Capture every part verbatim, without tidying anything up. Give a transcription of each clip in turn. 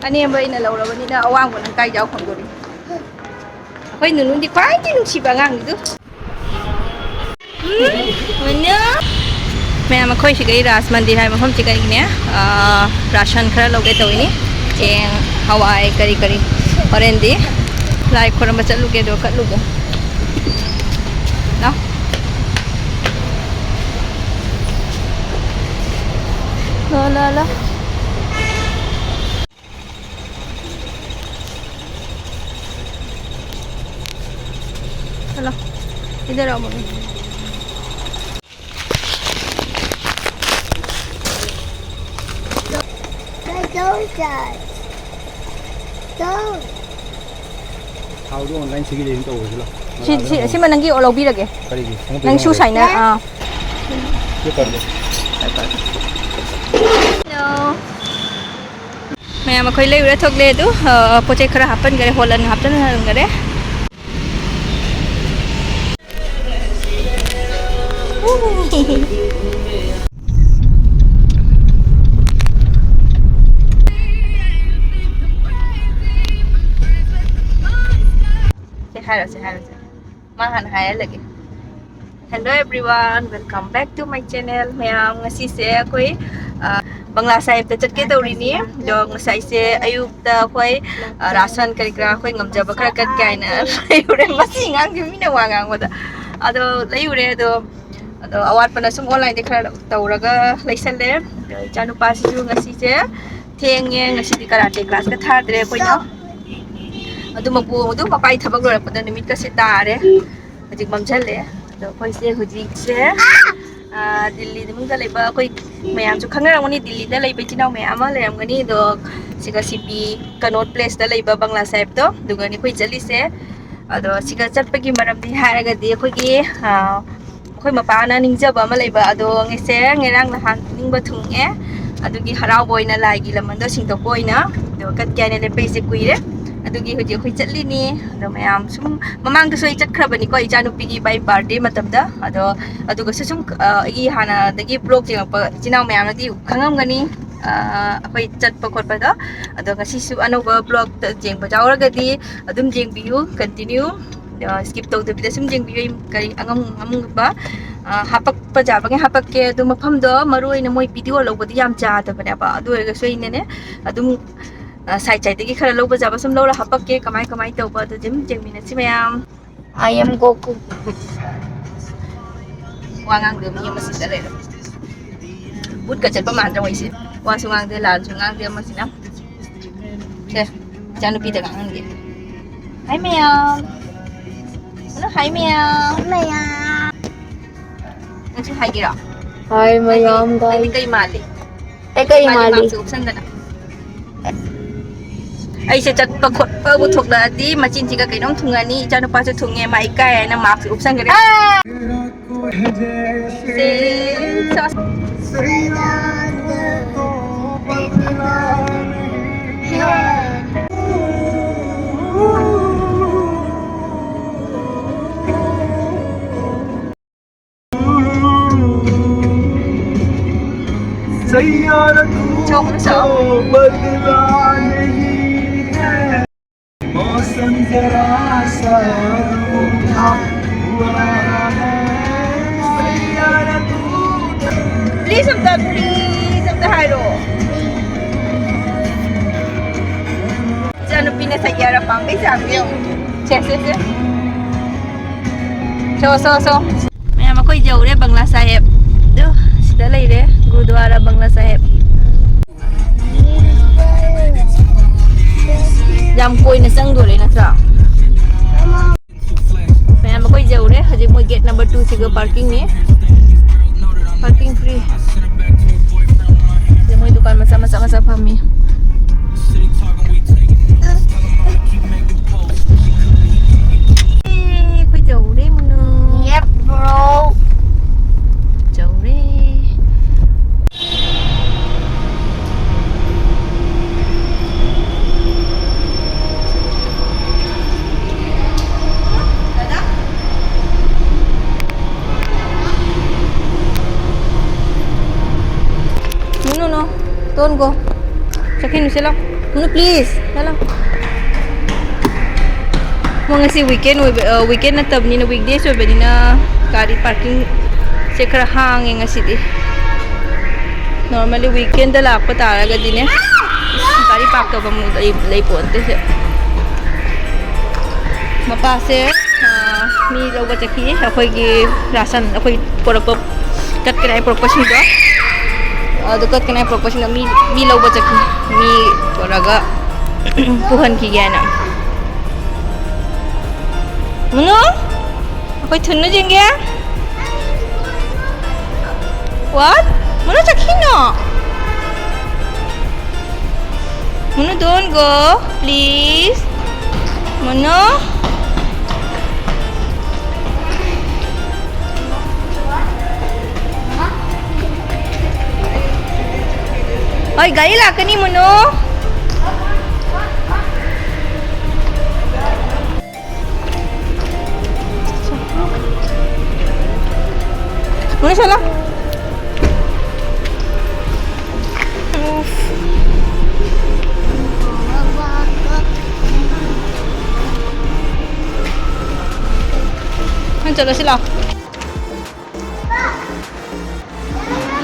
ꯑꯅꯦꯝꯕ ꯑꯩꯅ ꯂꯧꯔꯕꯅꯤꯅ ꯑꯋꯥꯡꯕ ꯅꯪ ꯀꯥꯏ ꯌꯥꯎ ꯐꯪꯗꯣꯔꯤ? ꯑꯩꯈꯣꯏ ꯅꯨꯅꯨꯗꯤ ꯈ꯭ꯋꯥꯏꯗꯒꯤ ꯅꯨꯡꯁꯤꯕ ꯑꯉꯥꯡꯅꯤꯗꯨ꯫ ꯃꯌꯥꯝ, ꯑꯩꯈꯣꯏ ꯁꯤꯒꯩ ꯔꯥꯖ ꯃꯟꯗꯤꯔ ꯍꯥꯏꯕ ꯃꯐꯝꯁꯤꯒꯩꯅꯦ, ꯑꯥ, ꯔꯥꯁꯟ ꯈꯔ ꯂꯧꯒꯦ ꯇꯧꯔꯤꯅꯤ꯫ ꯆꯦꯡ, ꯍꯋꯥꯏ, ꯀꯔꯤ ꯀꯔꯤ꯫ ꯍꯣꯔꯦꯟꯗꯤ ꯂꯥꯏ ꯈꯣꯏꯔꯝꯕ ꯆꯠꯂꯨꯒꯦ ꯑꯗꯨꯒ ꯀꯠꯂꯨꯒꯦ꯫ ꯂꯥꯎ꯫ ꯂꯥꯎ, ꯂꯥꯎ, ꯂꯥꯎ꯫ चलो, इधर आओ मम्मी। ꯊꯥꯎꯗꯣ online ꯁꯤꯒꯤ ꯂꯤꯡ ꯇꯧꯕꯁꯤ ꯂꯥꯎ꯫ ꯁꯤ, ꯁꯤ, ꯁꯤꯃ ꯅꯪꯒꯤ ꯂꯧꯕꯤꯔꯒꯦ꯫ ꯀꯔꯤꯒꯤ? ꯈꯣꯡꯎꯞꯇꯨ ꯅꯪ ꯁꯨ ꯂꯧꯔꯦ꯫ ꯁꯥꯏꯅ, ꯑꯥ꯫ ꯁꯤ ꯄꯥꯏꯔꯣ꯫ Hello꯫ ꯃꯌꯥꯝ ꯑꯩꯈꯣꯏ ꯂꯩꯔꯨꯔꯦ ꯊꯣꯛꯂꯦ ꯑꯗꯨ, ꯑ, ꯄꯣꯠ ꯆꯩ ꯈꯔ ꯍꯥꯞꯄꯟꯈꯔꯦ, ꯍꯣꯜꯂꯟ ꯍꯥꯞꯆꯟꯍꯟꯈꯔꯦ꯫ ꯁꯦ ꯍꯥꯏꯔꯣ, ꯁꯦ ꯍꯥꯏꯔꯣ, ꯁꯦ꯫ ꯃꯥ ꯍꯥꯟꯅ ꯍꯥꯏꯍꯜꯂꯒꯦ꯫ Hello everyone, welcome back to my channel꯫ ꯃꯌꯥꯝ, ꯉꯁꯤꯁꯦ ꯑꯩꯈꯣꯏ, ꯑ, ꯕꯪꯂꯥ ꯁꯥꯍꯦꯕꯇ ꯆꯠꯀꯦ ꯇꯧꯔꯤꯅꯤ꯫ ꯑꯗꯣ ꯉꯁꯥꯏꯁꯦ ꯑꯌꯨꯛꯇ ꯑꯩꯈꯣꯏ, ꯑ, ꯔꯥꯁꯟ ꯀꯔꯤ ꯀꯔꯥ ꯑꯩꯈꯣꯏ ꯉꯝꯖꯕ ꯈꯔ ꯀꯠꯀꯦ ꯍꯥꯏꯅ ꯂꯩꯔꯨꯔꯦ꯫ ꯃꯁꯤ ꯑꯉꯥꯡꯁꯦ ꯃꯤꯅ ꯋꯥ ꯉꯥꯡꯕꯗ꯫ ꯑꯗꯣ ꯂꯩꯔꯨꯔꯦ꯫ ꯑꯗꯣ, ꯑꯗꯣ ꯑꯋꯥꯠꯄꯅ ꯁꯨꯝ online ꯗꯒꯤ ꯈꯔ ꯇꯧꯔꯒ ꯂꯩꯁꯜꯂꯦ꯫ ꯑꯗꯣ ꯏꯆꯥꯅꯨꯄꯥꯁꯤꯁꯨ ꯉꯁꯤꯁꯦ ꯊꯦꯡꯉꯦ꯫ ꯉꯁꯤꯗꯤ ꯀꯔꯥꯇꯦ class ꯀ ꯊꯥꯗ꯭ꯔꯦ ꯑꯩꯈꯣꯏꯅ꯫ ꯑꯗꯨꯃꯛꯄꯨ ꯑꯗꯨꯝ ꯃꯄꯥꯒꯤ ꯊꯕꯛ ꯂꯣꯏꯔꯛꯄꯗ ꯅꯨꯃꯤꯠꯀꯁꯦ ꯇꯥꯔꯦ꯫ ꯍꯧꯖꯤꯛ ꯃꯝꯁꯜꯂꯛꯑꯦ꯫ ꯑꯗꯣ ꯑꯩꯈꯣꯏꯁꯦ ꯍꯧꯖꯤꯛꯁꯦ, ꯑ, ꯗꯤꯜꯂꯤ ꯃꯅꯨꯡꯗ ꯂꯩꯕ ꯑꯩꯈꯣꯏ ꯃꯌꯥꯝꯁꯨ ꯈꯪꯅꯔꯝꯒꯅꯤ, ꯗꯤꯜꯂꯤꯗ ꯂꯩꯕ ꯏꯆꯤꯟ ꯏꯅꯥꯎ ꯃꯌꯥꯝ ꯑꯃ ꯂꯩꯔꯝꯒꯅꯤ꯫ ꯑꯗꯣ ꯁꯤꯒ ꯁꯤ ꯄꯤ ꯀꯅꯣꯠ place ꯇ ꯂꯩꯕ ꯕꯪꯂꯥ ꯁꯥꯍꯦꯕꯇꯣ, ꯑꯗꯨꯒꯅꯤ ꯑꯩꯈꯣꯏ ꯆꯠꯂꯤꯁꯦ꯫ ꯑꯗꯣ ꯁꯤꯒ ꯆꯠꯄꯒꯤ ꯃꯔꯝꯗꯤ ꯍꯥꯏꯔꯒꯗꯤ ꯑꯩꯈꯣꯏꯒꯤ, ꯑ, ꯑꯩꯈꯣꯏ ꯃꯄꯥꯅ ꯅꯤꯡꯖꯕ ꯑꯃ ꯂꯩꯕ, ꯑꯗꯣ ꯉꯁꯦ ꯉꯔꯥꯡ ꯅꯍꯥꯟ ꯅꯤꯡꯕ ꯊꯨꯡꯉꯦ꯫ ꯑꯗꯨꯒꯤ ꯍꯔꯥꯎꯕ ꯑꯣꯏꯅ ꯂꯥꯏꯒꯤ ꯂꯃꯟꯗꯣ ꯁꯤꯡꯗꯣꯛꯄ ꯑꯣꯏꯅ ꯑꯗꯣ ꯀꯠꯀꯦ ꯍꯥꯏꯅ ꯂꯦꯞꯄꯩꯁꯦ ꯀꯨꯏꯔꯦ꯫ ꯑꯗꯨꯒꯤ ꯍꯧꯖꯤꯛ ꯑꯩꯈꯣꯏ ꯆꯠꯂꯤꯅꯤ꯫ ꯑꯗꯣ ꯃꯌꯥꯝ ꯁꯨꯝ ꯃꯃꯥꯡꯗꯁꯨ ꯑꯩ ꯆꯠꯈ꯭ꯔꯕꯅꯤꯀꯣ, ꯏꯆꯥꯅꯨꯄꯤꯒꯤ ꯃꯥꯏ birthday ꯃꯇꯝꯗ꯫ ꯑꯗꯣ ꯑꯗꯨꯒꯁꯨ ꯁꯨꯝ, ꯑ, ꯑꯩꯒꯤ ꯍꯥꯟꯅꯗꯒꯤ vlog ꯌꯦꯡꯉꯛꯄ ꯏꯆꯤꯟ ꯏꯅꯥꯎ ꯃꯌꯥꯝꯅꯗꯤ ꯈꯪꯉꯝꯒꯅꯤ꯫ ꯑꯩꯈꯣꯏ ꯆꯠꯄ ꯈꯣꯠꯄꯗꯣ꯫ ꯑꯗꯣ ꯉꯁꯤꯁꯨ ꯑꯅꯧꯕ ꯕ꯭ꯂꯣꯛꯇ ꯌꯦꯡꯕ ꯌꯥꯎꯔꯒꯗꯤ ꯑꯗꯨꯝ ꯌꯦꯡꯕꯤꯌꯨ, ꯀꯟꯇꯤꯅ꯭ꯌꯨ ꯁ꯭ꯀꯤꯞ ꯇꯧꯗꯕꯤꯗ ꯁꯨꯝ ꯌꯦꯡꯕꯤꯌꯨ꯫ ꯑꯩ ꯀꯔꯤ ꯑꯉꯝ ꯑꯉꯝꯕ ꯍꯥꯄꯛꯄ ꯌꯥꯕꯒꯩ ꯍꯥꯄꯛꯀꯦ꯫ ꯑꯗꯣ ꯃꯐꯝꯗꯣ ꯃꯔꯨ ꯑꯣꯏꯅ ꯃꯣꯏ ꯚꯤꯗꯤꯑꯣ ꯂꯧꯕꯗꯤ ꯌꯥꯝ ꯌꯥꯗꯕꯅꯦꯕ꯫ ꯑꯗꯨ ꯑꯣꯏꯔꯒꯁꯨ ꯑꯩꯅꯅꯦ ꯑꯗꯨꯝ ꯁꯥꯏꯠ ꯁꯥꯏꯠꯇꯒꯤ ꯈꯔ ꯂꯧꯕ ꯌꯥꯕ ꯁꯨꯝ ꯂꯧꯔ ꯍꯥꯄꯛꯀꯦ꯫ ꯀꯃꯥꯏ ꯀꯃꯥꯏ ꯇꯧꯕ ꯑꯗꯨ ꯑꯗꯨꯝ ꯌꯦꯡꯃꯤꯟꯅꯁꯤ ꯃꯌꯥꯝ꯫ I am Goku. ꯋꯥ ꯉꯥꯡꯗꯦ, ꯃꯤ ꯑꯃ ꯁꯤꯗ ꯂꯩꯔꯦ꯫ ꯕꯨꯠꯀ ꯆꯠꯄ ꯃꯥꯟꯗ꯭ꯔꯣ ꯑꯩꯁꯦ? ꯋꯥꯁꯨ ꯉꯥꯡꯗꯦ, ꯂꯥꯜꯁꯨ ꯉꯥꯡꯗꯦ ꯑꯃꯁꯤꯅ꯫ ꯁꯦ, ꯏꯆꯥꯅꯨꯄꯤꯗ ꯉꯥꯡꯍꯟꯒꯦ꯫ ꯍꯥꯏ ꯃꯌꯥꯝ꯫ ꯍꯜꯂꯣ, ꯍꯥꯏ ꯃꯌꯥꯝ꯫ ꯃꯌꯥꯝ꯫ ꯅꯪꯁꯨ ꯍꯥꯏꯒꯦꯔꯣ? ꯍꯥꯏ ꯃꯌꯥꯝ, ꯅꯪꯗꯤ guys꯫ ꯀꯩ ꯃꯥꯜꯂꯤ? ꯑꯩ ꯀꯩ ꯃꯥꯜꯂꯤ? ꯃꯥꯜꯂꯤ? ꯃꯥꯛꯁ ꯎꯞꯁꯟꯗꯅ꯫ ꯑꯩꯁꯦ ꯆꯠꯄ ꯈꯣꯠꯄꯕꯨ ꯊꯣꯛꯂꯛꯑꯗꯤ ꯃꯆꯤꯟꯁꯤꯒ ꯀꯩꯅꯣꯝ ꯊꯨꯡꯉꯅꯤ꯫ ꯏꯆꯥꯅꯨꯄꯥꯁꯨ ꯊꯨꯡꯉꯦ, ꯃꯥ ꯏꯀꯥꯏ ꯍꯥꯏꯅ ꯃꯥꯛꯁ ꯎꯞꯁꯟꯈ꯭ꯔꯦ꯫ ꯁꯦ, ꯁꯣ-, सैयारा तू तो बदला नहीं है, मौसम जरा सा रूठा हुआ है। सैयारा तू तो प्लीज ꯑꯝꯇ, ꯄ꯭ꯂꯤꯖ ꯑꯝꯇ ꯍꯥꯏꯔꯣ꯫ ꯏꯆꯥꯅꯨꯄꯤꯅ ꯁꯩꯌꯥꯔ ꯄꯥꯝꯕꯩ ꯆꯥꯡꯁꯦ ꯌꯦꯡꯉꯨ꯫ ꯁꯦ, ꯁꯦ, ꯁꯦ꯫ ꯁꯣ, ꯁꯣ, ꯁꯣ꯫ ꯃꯌꯥꯝ, ꯑꯩꯈꯣꯏ ꯌꯧꯔꯦ ꯕꯪꯒ꯭ꯂꯥ ꯁꯥꯍꯦꯕ꯫ ꯑꯗꯨ ꯁꯤꯗ ꯂꯩꯔꯦ ꯒꯨꯔꯨꯗ꯭ꯋꯥꯔꯥ ꯕꯪꯒ꯭ꯂꯥ ꯁꯥꯍꯦꯕ꯫ ꯌꯥꯝ ꯀꯣꯏꯅ ꯆꯪꯗꯣꯔꯦ ꯅꯠꯇ꯭ꯔꯥ? ꯃꯌꯥꯝ, ꯑꯩꯈꯣꯏ ꯌꯧꯔꯦ꯫ ꯍꯧꯖꯤꯛ ꯃꯣꯏ gate number two ꯁꯤꯒ parking ꯅꯤ꯫ Parking free꯫ ꯁꯤꯗ ꯃꯣꯏ ꯗꯨꯀꯥꯟ ꯃꯆꯥ, ꯃꯆꯥ, ꯃꯆꯥ ꯐꯝꯃꯤ꯫ ꯑꯦ, ꯑꯩꯈꯣꯏ ꯌꯧꯔꯦ, ꯃꯨꯅꯨ꯫ Yep, bro. ꯌꯧꯔꯦ꯫ No, no, no. ꯆꯠꯈꯤꯅꯨꯁꯦ ꯂꯥꯎ꯫ ꯃꯨꯅꯨ, please꯫ ꯂꯥꯎ, ꯂꯥꯎ꯫ ꯃꯣꯏ ꯉꯁꯤ weekend ꯑꯣꯏꯕ, ꯑ, weekend ꯅꯠꯇꯕꯅꯤꯅ, weekdays ꯑꯣꯏꯕꯅꯤꯅ ꯒꯥꯔꯤ parking ꯁꯦ ꯈꯔ ꯍꯥꯡꯉꯦ ꯉꯁꯤꯗꯤ꯫ Normally weekend ꯗ ꯂꯥꯛꯄ ꯇꯥꯔꯒꯗꯤꯅꯦ, ꯒꯥꯔꯤ park ꯇꯧꯐꯝ ꯂꯩ, ꯂꯩ ꯄꯣꯟꯇꯦ ꯁꯦ꯫ ꯃꯄꯥꯁꯦ, ꯑ, ꯃꯤ ꯂꯧꯕ ꯆꯠꯈꯤ꯫ ꯑꯩꯈꯣꯏꯒꯤ ꯔꯥꯁꯟ, ꯑꯩꯈꯣꯏ ꯄꯨꯔꯛꯄ, ꯀꯠꯀꯅꯤ ꯍꯥꯏ ꯄꯨꯔꯛꯄꯁꯤꯡꯗꯣ, ꯑꯗꯨ ꯀꯠꯀꯅꯤ ꯍꯥꯏ ꯄꯨꯔꯛꯄꯁꯤꯡꯗꯣ ꯃꯤ, ꯃꯤ ꯂꯧꯕ ꯆꯠꯈꯤ꯫ ꯃꯤ ꯄꯨꯔꯒ ꯄꯨꯍꯟꯈꯤꯒꯦ ꯍꯥꯏꯅ꯫ ꯃꯨꯅꯨ, ꯑꯩꯈꯣꯏ ꯊꯨꯅ ꯆꯦꯟꯒꯦ꯫ What? ꯃꯨꯅꯨ ꯆꯠꯈꯤꯅꯣ꯫ ꯃꯨꯅꯨ, don't go, please. ꯃꯨꯅꯨ꯫ ꯍꯣꯏ, ꯒꯥꯔꯤ ꯂꯥꯛꯀꯅꯤ, ꯃꯨꯅꯨ꯫ ꯃꯨꯅꯨ, ꯆꯠꯂꯣ꯫ ꯎꯐ꯫ ꯅꯪ ꯆꯠꯂꯁꯤ ꯂꯥꯛꯑꯣ꯫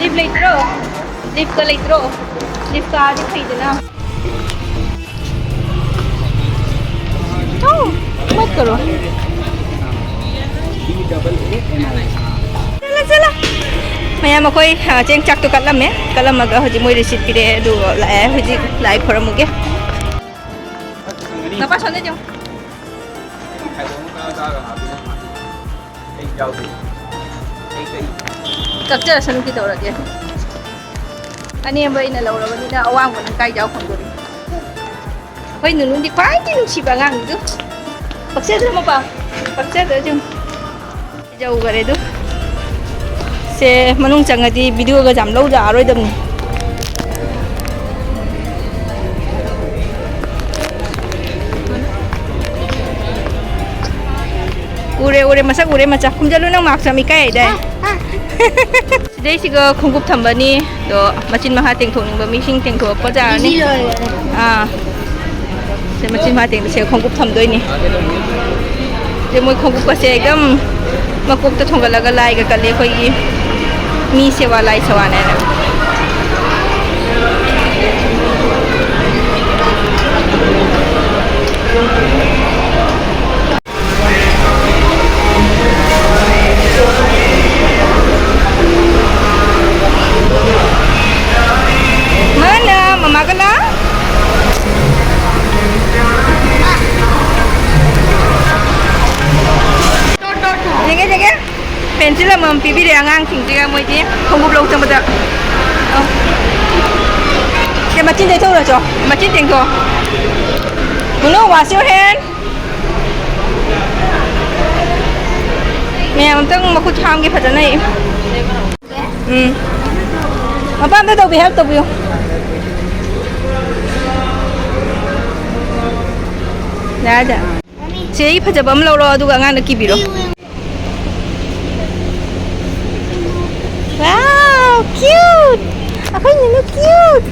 Lift ꯂꯩꯇ꯭ꯔꯣ? Lift ꯀ ꯂꯩꯇ꯭ꯔꯣ? Lift ꯀꯥꯗꯤ ꯐꯩꯗꯅ꯫ ꯑꯧ, ꯃꯠ ꯀꯔꯣ꯫ ꯆꯠꯂ, ꯆꯠꯂ꯫ ꯃꯌꯥꯝ ꯑꯩꯈꯣꯏ, ꯑ, ꯆꯦꯡ ꯆꯥꯛꯇꯣ ꯀꯠꯂꯝꯃꯦ꯫ ꯀꯠꯂꯝꯃꯒ ꯍꯧꯖꯤꯛ ꯃꯣꯏ receipt ꯄꯤꯔꯛꯑꯦ꯫ ꯑꯗꯨꯒ ꯂꯥꯛꯑꯦ꯫ ꯍꯧꯖꯤꯛ ꯂꯥꯏ ꯈꯣꯏꯔꯝꯃꯨꯒꯦ꯫ ꯅꯄꯥ ꯁꯣꯝꯗ ꯌꯦꯡꯉꯣ꯫ ꯀꯛꯆꯔꯁꯅꯨ ꯀꯩꯗꯧꯔꯒꯦ꯫ ꯑꯅꯦꯝꯕ ꯑꯩꯅ ꯂꯧꯔꯕꯅꯤꯅ ꯑꯋꯥꯡꯕꯅ ꯀꯥꯏ ꯌꯥꯎ ꯐꯪꯗꯣꯔꯤ? ꯑꯩꯈꯣꯏ ꯅꯨꯅꯨꯗꯤ ꯈ꯭ꯋꯥꯏꯗꯒꯤ ꯅꯨꯡꯁꯤꯕ ꯑꯉꯥꯡꯅꯤꯗꯨ꯫ ꯄꯛꯆꯗ꯭ꯔꯣ ꯃꯄꯥ? ꯄꯛꯆꯗ꯭ꯔꯣ ꯌꯦꯡꯉꯨ꯫ ꯌꯧꯈꯔꯦ ꯑꯗꯨ꯫ ꯁꯦ ꯃꯅꯨꯡ ꯆꯪꯉꯗꯤ video ꯒ ꯌꯥꯝ ꯂꯧ ꯌꯥꯔꯔꯣꯏꯗꯕꯅꯤ꯫ ꯎꯔꯦ, ꯎꯔꯦ, ꯃꯁꯛ ꯎꯔꯦ, ꯃꯆꯥ꯫ ꯈꯨꯝꯖꯜꯂꯨ, ꯅꯪ ꯃꯥꯛꯁ ꯌꯥꯝ ꯏꯀꯥꯏ ꯍꯥꯏꯗꯥꯏ? ꯁꯤꯗꯩꯁꯤꯒ ꯈꯣꯡꯎꯞ ꯊꯝꯕꯅꯤ꯫ ꯑꯗꯣ ꯃꯆꯤꯟ ꯃꯈꯥ ꯇꯦꯡꯊꯣꯛꯅꯤꯡꯕ ꯃꯤꯁꯤꯡ ꯇꯦꯡꯊꯣꯛꯄ ꯌꯥꯔꯅꯤ꯫ ꯁꯤ ꯂꯣꯏꯔꯦ꯫ ꯑꯥ꯫ ꯁꯦ ꯃꯆꯤꯟ ꯃꯈꯥ ꯇꯦꯡꯊꯣꯛꯁꯦ ꯈꯣꯡꯎꯞ ꯊꯝꯗꯣꯏꯅꯤ꯫ ꯁꯦ ꯃꯣꯏ ꯈꯣꯡꯎꯞꯀꯁꯦ ꯑꯗꯨꯝ ꯃꯀꯣꯛꯇ ꯊꯣꯡꯒꯠꯂꯒ ꯂꯥꯏꯒ ꯀꯠꯂꯦ ꯑꯩꯈꯣꯏꯒꯤ ꯃꯤ ꯁꯦꯕꯥ ꯂꯥꯏ ꯁꯦꯕꯥꯅꯦꯅ꯫ ꯃꯥꯅ ꯃꯃꯥꯒ ꯂꯥ? ꯌꯦꯡꯒꯦ, ꯌꯦꯡꯒꯦ꯫ ꯄꯦꯟꯁꯤꯜ ꯑꯃꯃꯝ ꯄꯤꯕꯤꯔꯦ ꯑꯉꯥꯡꯁꯤꯡꯁꯤꯒ, ꯃꯣꯏꯗꯤ ꯈꯣꯡꯎꯞ ꯂꯧ ꯆꯪꯕꯗ꯫ ꯑꯧ꯫ ꯁꯦ, ꯃꯆꯤꯟ ꯇꯦꯡꯊꯣꯛꯎꯔꯣ ꯆꯣ꯫ ꯃꯆꯤꯟ ꯇꯦꯡꯊꯣꯛꯑꯣ꯫ ꯃꯨꯅꯨ, wash your hand꯫ ꯃꯌꯥꯝ ꯑꯝꯇꯪ ꯃꯈꯨꯠ ꯍꯥꯝꯒꯦ ꯐꯖꯅ꯫ ꯎꯝ꯫ ꯃꯄꯥꯝꯗ ꯇꯧꯕꯤ, help ꯇꯧꯕꯤꯌꯨ꯫ ꯌꯥꯔꯦ, ꯌꯥꯔꯦ꯫ ꯆꯦ, ꯑꯩ ꯐꯖꯕ ꯑꯃ ꯂꯧꯔꯣ, ꯑꯗꯨꯒ ꯑꯉꯥꯡꯗ ꯀꯤꯕꯤꯔꯣ꯫ Wow, cute! ꯑꯩꯈꯣꯏ ꯅꯨꯅꯨ cute!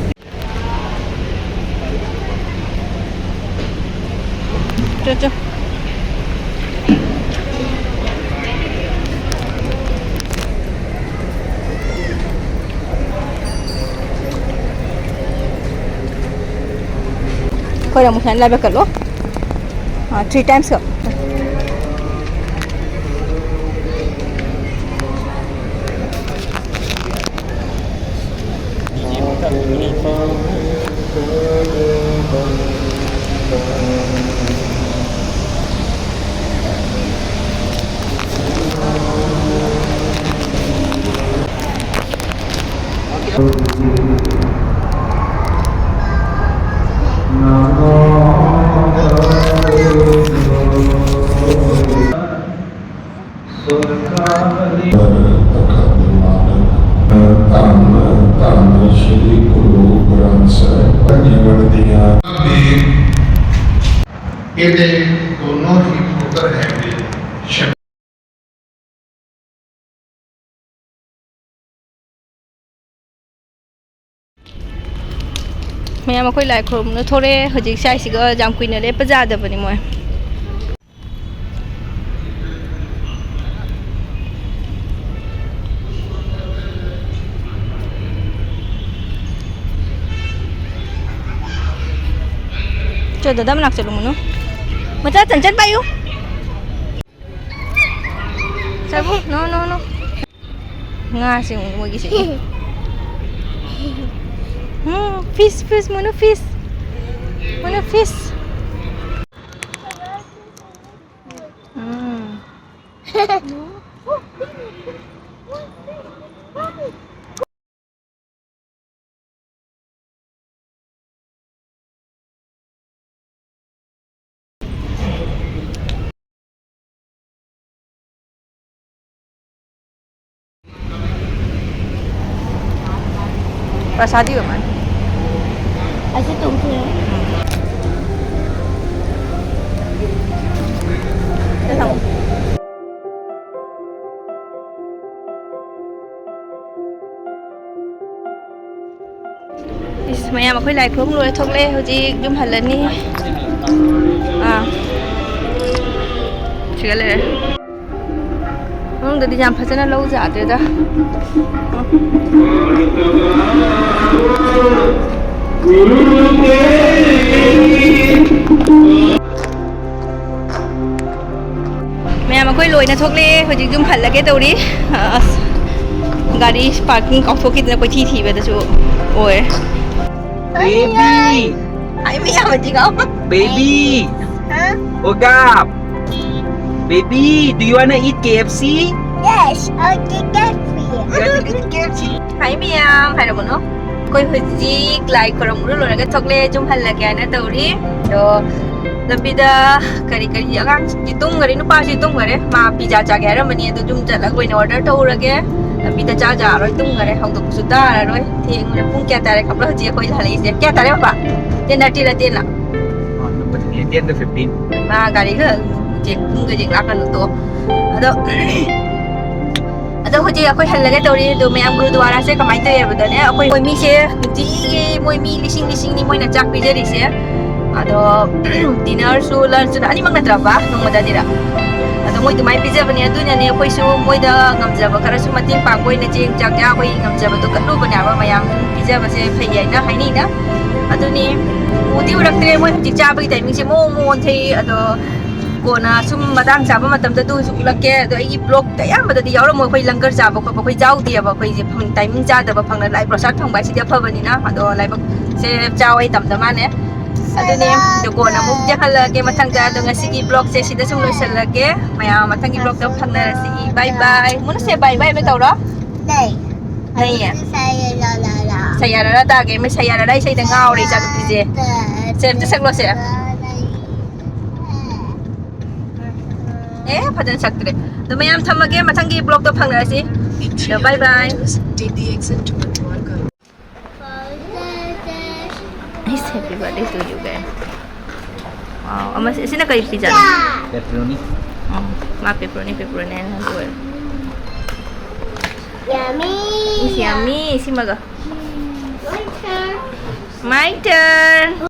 ꯆꯣ, ꯆꯣ꯫ ꯑꯩꯈꯣꯏꯅ ꯑꯃꯨꯛ ꯁꯨꯃꯥꯏꯅ ꯂꯥꯏꯕꯛ ꯀꯠꯂꯣ꯫ ꯑꯥ, three times ꯀꯠꯂꯣ꯫ ꯇꯥꯡꯅ ꯇꯥꯡꯅ ꯁꯤꯗꯤ ꯀꯨꯂꯨ ꯒ꯭ꯔꯥꯟꯁ ꯄꯅꯤ ꯋꯔꯗꯤꯌꯥ꯫ ꯏꯗꯦ ꯗꯣꯅꯣ ꯍꯤ ꯄꯨꯇꯔ ꯍꯦ ꯃꯦꯔꯦ꯫ ꯃꯌꯥꯝ ꯑꯩꯈꯣꯏ ꯂꯥꯏ ꯈꯨꯔꯨꯝꯅ ꯊꯣꯔꯛꯑꯦ꯫ ꯍꯧꯖꯤꯛ ꯁ꯭ꯋꯥꯏꯁꯤꯒ ꯌꯥꯝ ꯀꯨꯏꯅ ꯂꯦꯞꯄ ꯌꯥꯗꯕꯅꯤ ꯃꯣꯏ꯫ ꯆꯣ, ꯗꯗꯥ ꯃꯅꯥꯛ ꯆꯠꯂꯨ, ꯃꯨꯅꯨ꯫ ꯃꯆꯥ, ꯆꯟꯆꯟ ꯄꯥꯏꯌꯨ꯫ ꯆꯠꯂꯨ꯫ No, no, no꯫ ꯉꯥꯁꯦ ꯌꯦꯡꯉꯨ ꯃꯣꯏꯒꯤꯁꯦ꯫ ꯎꯝ, fish, fish, ꯃꯨꯅꯨ, fish꯫ ꯃꯨꯅꯨ, fish꯫ ꯎꯝ꯫ ꯄ꯭ꯔꯁꯥꯗꯤ ꯑꯣꯏꯔ ꯃꯥꯜꯂꯦ꯫ ꯑꯩꯁꯨ ꯇꯣꯡꯊꯣꯛꯑꯦ꯫ ꯁꯤꯗ ꯊꯝꯃꯣ꯫ ꯏꯁ, ꯃꯌꯥꯝ ꯑꯩꯈꯣꯏ ꯂꯥꯏ ꯈꯨꯔꯨꯝ ꯂꯣꯏꯔ ꯊꯣꯛꯂꯛꯑꯦ꯫ ꯍꯧꯖꯤꯛ ꯌꯨꯝ ꯍꯜꯂꯅꯤ꯫ ꯑꯥ꯫ ꯁꯤꯒ ꯂꯩꯔꯦ꯫ ꯃꯅꯨꯡꯗꯗꯤ ꯌꯥꯝ ꯐꯖꯅ ꯂꯧ ꯌꯥꯗ꯭ꯔꯦꯗ꯫ ꯃꯌꯥꯝ ꯑꯩꯈꯣꯏ ꯂꯣꯏꯅ ꯊꯣꯛꯂꯛꯑꯦ꯫ ꯍꯧꯖꯤꯛ ꯌꯨꯝ ꯍꯜꯂꯒꯦ ꯇꯧꯔꯤ꯫ ꯑꯁ, ꯒꯥꯔꯤ ꯄꯥꯔꯀꯤꯡ ꯀꯥꯎꯊꯣꯛꯈꯤꯗꯅ ꯀꯣꯏꯊꯤ ꯊꯤꯕꯗꯁꯨ ꯑꯣꯏꯔꯦ꯫ Baby! ꯍꯥꯏ ꯃꯌꯥꯝ ꯑꯁꯤꯒ꯫ Baby! ꯍꯥ? Wake up! Baby, do you wanna eat K F C? Yes, I can get free. You wanna eat K F C? ꯍꯥꯏ ꯃꯌꯥꯝ ꯍꯥꯏꯔꯝꯃꯨꯅꯣ꯫ ꯑꯩꯈꯣꯏ ꯍꯧꯖꯤꯛ ꯂꯥꯏ ꯈꯣꯏꯔꯝꯕ ꯂꯣꯏꯔꯒ ꯊꯣꯛꯂꯦ, ꯌꯨꯝ ꯍꯜꯂꯒꯦ ꯍꯥꯏꯅ ꯇꯧꯔꯤ꯫ ꯑꯗꯣ ꯂꯝꯕꯤꯗ ꯀꯔꯤ ꯀꯔꯤ ꯑꯉꯥꯡꯁꯤꯡꯗꯤ ꯇꯨꯝꯈꯔꯦ, ꯅꯨꯄꯥꯁꯤ ꯇꯨꯝꯈꯔꯦ, ꯃꯥ ꯄꯤꯖꯥ ꯆꯥꯒꯦ ꯍꯥꯏꯔꯝꯕꯅꯤ, ꯑꯗꯣ ꯌꯨꯝ ꯆꯠꯂꯒ ꯑꯣꯏꯅ order ꯇꯧꯔꯒꯦ꯫ ꯂꯝꯕꯤꯗ ꯆꯥ ꯆꯥꯔꯔꯣꯏ, ꯇꯨꯝꯈꯔꯦ, ꯍꯧꯗꯣꯛꯄꯁꯨ ꯇꯥꯔꯔꯣꯏ꯫ ꯊꯦꯡꯉꯨꯔꯦ꯫ ꯄꯨꯡ ꯀꯌꯥ ꯇꯥꯔꯦ ꯈꯪꯕ꯭ꯔꯥ ꯍꯧꯖꯤꯛ ꯑꯩꯈꯣꯏ ꯍꯜꯂꯛꯏꯁꯦ? ꯀꯌꯥ ꯇꯥꯔꯦ ꯄꯥꯄꯥ? Ten thirty ꯔ ten ꯂ? Ten to fifteen. ꯃꯥ ꯒꯥꯔꯤꯒ ꯆꯦꯛ ꯄꯨꯡꯒ ꯌꯦꯡ ꯂꯥꯛꯀꯅꯨ ꯇꯣ꯫ ꯑꯗꯣ ꯑꯗꯣ ꯑꯗꯣ ꯍꯧꯖꯤꯛ ꯑꯩꯈꯣꯏ ꯍꯜꯂꯒꯦ ꯇꯧꯔꯤ꯫ ꯑꯗꯣ ꯃꯌꯥꯝ, ꯒꯨꯔꯨꯗ꯭ꯋꯥꯔꯥꯁꯦ ꯀꯃꯥꯏꯅ ꯇꯧꯋꯦ ꯍꯥꯏꯕꯗꯅꯦ, ꯑꯩꯈꯣꯏ, ꯑꯩꯈꯣꯏ ꯃꯤꯁꯦ ꯅꯨꯡꯇꯤꯒꯤ ꯃꯣꯏ ꯃꯤ ꯂꯤꯁꯤꯡ ꯂꯤꯁꯤꯡꯅꯤ ꯃꯣꯏꯅ ꯆꯥꯛ ꯄꯤꯖꯔꯤꯁꯦ꯫ ꯑꯗꯣ dinner ꯁꯨ lunch ꯁꯨ ꯑꯅꯤꯃꯛ ꯅꯠꯇ꯭ꯔꯕ, ꯅꯣꯡꯃꯗ ꯑꯅꯤꯔꯛ꯫ ꯑꯗꯣ ꯃꯣꯏ ꯑꯗꯨꯃꯥꯏꯅ ꯄꯤꯖꯕꯅꯦ꯫ ꯑꯗꯨꯅꯅꯦ ꯑꯩꯈꯣꯏꯁꯨ ꯃꯣꯏꯗ ꯉꯝꯖꯕ ꯈꯔꯁꯨ ꯃꯇꯦꯡ ꯄꯥꯡꯕ ꯑꯣꯏꯅ ꯆꯦꯡ ꯆꯥꯛ ꯆꯥ ꯑꯩꯈꯣꯏ ꯉꯝꯖꯕꯗꯣ ꯀꯠꯂꯨꯕꯅꯦꯕ꯫ ꯃꯌꯥꯝ ꯄꯤꯖꯕꯁꯦ ꯐꯩ ꯍꯥꯏꯅ ꯍꯥꯏꯅꯩꯅ꯫ ꯑꯗꯨꯅꯤ, ꯎꯗꯤ ꯎꯔꯛꯇ꯭ꯔꯦ꯫ ꯃꯣꯏ ꯍꯧꯖꯤꯛ ꯆꯥꯕꯒꯤ timing ꯁꯦ ꯃꯑꯣꯡ ꯃꯑꯣꯡ ꯑꯣꯟꯊꯩ꯫ ꯑꯗꯣ ꯀꯣꯟꯅ ꯁꯨꯝ ꯃꯇꯥꯡ ꯆꯥꯕ ꯃꯇꯝꯗ ꯑꯗꯨꯁꯨ ꯎꯠꯂꯛꯀꯦ꯫ ꯑꯗꯣ ꯑꯩꯒꯤ vlog ꯇ ꯑꯌꯥꯝꯕꯗꯗꯤ ꯌꯥꯎꯔꯝꯃꯣꯏ꯫ ꯑꯩꯈꯣꯏ ꯂꯪꯒꯔ ꯆꯥꯕ ꯈꯣꯠꯄ ꯑꯩꯈꯣꯏ ꯌꯥꯎꯗꯦꯕ꯫ ꯑꯩꯈꯣꯏꯁꯦ ꯐꯪ-, timing ꯆꯥꯗꯕ, ꯐꯪꯅ ꯂꯥꯏ ꯄ꯭ꯔꯁꯥꯗ ꯐꯪꯕ ꯍꯥꯏꯁꯤꯗꯤ ꯑꯐꯕꯅꯤꯅ꯫ ꯑꯗꯣ ꯂꯥꯏꯕꯛꯁꯦ ꯆꯥꯎ ꯑꯩ ꯇꯝꯗ ꯃꯥꯅꯦ꯫ ꯑꯗꯨꯅꯦ, ꯑꯗꯣ ꯀꯣꯟꯅ ꯑꯃꯨꯛ ꯌꯦꯡꯍꯜꯂꯛꯑꯒꯦ ꯃꯊꯪꯗ꯫ ꯑꯗꯣ ꯉꯁꯤꯒꯤ vlog ꯁꯦ ꯁꯤꯗ ꯁꯨꯝ ꯂꯣꯏꯁꯤꯜꯂꯒꯦ꯫ ꯃꯌꯥꯝ ꯃꯊꯪꯒꯤ vlog ꯇ ꯐꯪꯅꯔꯁꯤ꯫ Bye bye꯫ ꯃꯨꯅꯁꯦ bye bye ꯑꯃ ꯇꯧꯔꯣ꯫ ꯅꯩ꯫ ꯅꯩꯌꯦ꯫ ꯁꯌꯥꯔꯥꯔꯥ꯫ ꯁꯌꯥꯔꯥꯔꯥ ꯇꯥꯒꯦ꯫ ꯃꯣꯏ ꯁꯌꯥꯔꯥꯔꯥ ꯏꯁꯩꯗ ꯉꯥꯎꯔꯦ ꯏꯆꯥꯅꯨꯄꯤꯁꯦ꯫ ꯁꯦ, ꯑꯝꯇ ꯁꯛꯂꯣꯁꯦ꯫ ꯑꯦ, ꯐꯖꯅ ꯁꯛꯇ꯭ꯔꯦ꯫ ꯑꯗꯣ ꯃꯌꯥꯝ ꯊꯝꯃꯒꯦ, ꯃꯊꯪꯒꯤ vlog ꯇ ꯐꯪꯅꯔꯁꯤ꯫ ꯑꯗꯣ bye bye꯫ Take the exit to Patwar Karo. It's happy birthday to you, guys. Wow, ꯑꯃ, ꯁꯤꯅ ꯀꯔꯤ ꯄꯤꯖꯥꯠꯅꯣ? Pepperoni. ꯑꯣ, ꯃꯥ pepperoni, pepperoni ꯍꯥꯏꯅ ꯍꯥꯏꯕ ꯑꯣꯏꯔꯦ꯫ Yummy. It's yummy, ꯁꯤꯃꯒ꯫ My turn. My turn.